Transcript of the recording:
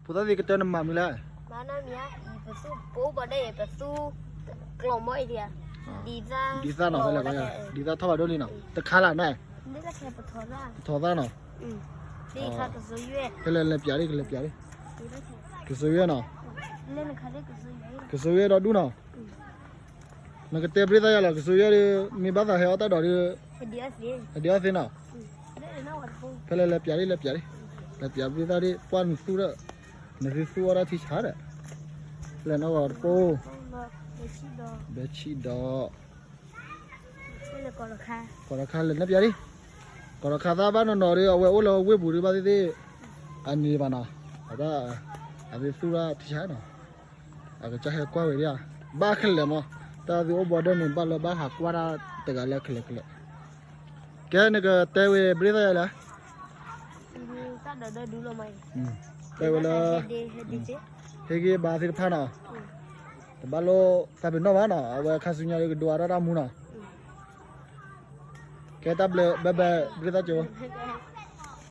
ဖိသၣ်သ့ၣ်ကတၢၢ်နမၤမနုၤလဲၣ်. ပသူ ပအိၣ်ဘၣ်ဒ်အံၤ ပသူ ကျီၢ်မီအံၤဒံးဧါ, ဒ်သၣ်ထီၣ်ဘၣ်ဒိလံနီၤ, တခါလၢ်န့ၣ်, ပထီၣ်သၣ်နီၤ, ဖဲလဲၣ်လဲၤပျးဒ် ကလဲၤပျးဒ်, ကစိယဲနီၤ, ကစိယဲဒီဒူၣ်နီၤ, နကတဲဘျ့သၣ်ယၤလီၤ ကစိယဲဒီး မ့ၢ်ဘၣ်သးဟဲအီၣ်တၢ်ဒီးဒီး, ဟဲဒံးအီၣ်သ့နီၤ, ဖဲလဲၣ်လဲၤပျးဒ် လဲၤပျးဒ်, လဲၤပျးဘျ့သၣ်ဒ် ပှၢ်နသူၣ်ဒီး, နသုသူၣ်အီၣ်တၢ်ထံဆါဒီး, လဲၤနီၣ်ဂီၤတပိၢ်, ဘဲဆံၣ်ဒီး ကီၢ်တခါလဲၤနၢ်ပျးဒ်, ကီၢ်တခါသၣ်ဘၣ်နီၢ်နီၢ်ဒီး အဝဲအိၣ်လၢဝ့ၢ်ပူၤဒံးဘၣ်သ့ၣ်သ့ၣ်, အန့ၣ်ဘၣ်နီၤ, အတၢ်, အသုသူၣ်တၢ်ထံဆါနီၤ, အကစၢ်ဟဲကွၢ်ဝဲဒၣ်, ဘၣ်ခဲလၢာ်မး, တၢ်သုအိၣ်ဘီဒၢန့ၣ် ဘၣ်လၢဘၣ်ဟးကွၢ်တၢ်တဂၤလၢခဲလၢာ်ခဲလၢာ်, ကဲနကတဲဝဲဘျ့သၣ်ယၤလၢ တဲဝဲလၢ, ဟ့ၣ်ဂံၢ်ဘါသ့ၣ်တဖၣ်နီၤ, တဘၣ်လိၣ်သးပ့ၤနီၣ်ဘၣ်နီၤ, အဝဲခါဆူညါဒီးကဒိးအါထီၣ်တၢ်မူနီၤ, ကဲတၢ်ဘျုးဘဲဘဲဘျ့သၣ်ကၠိ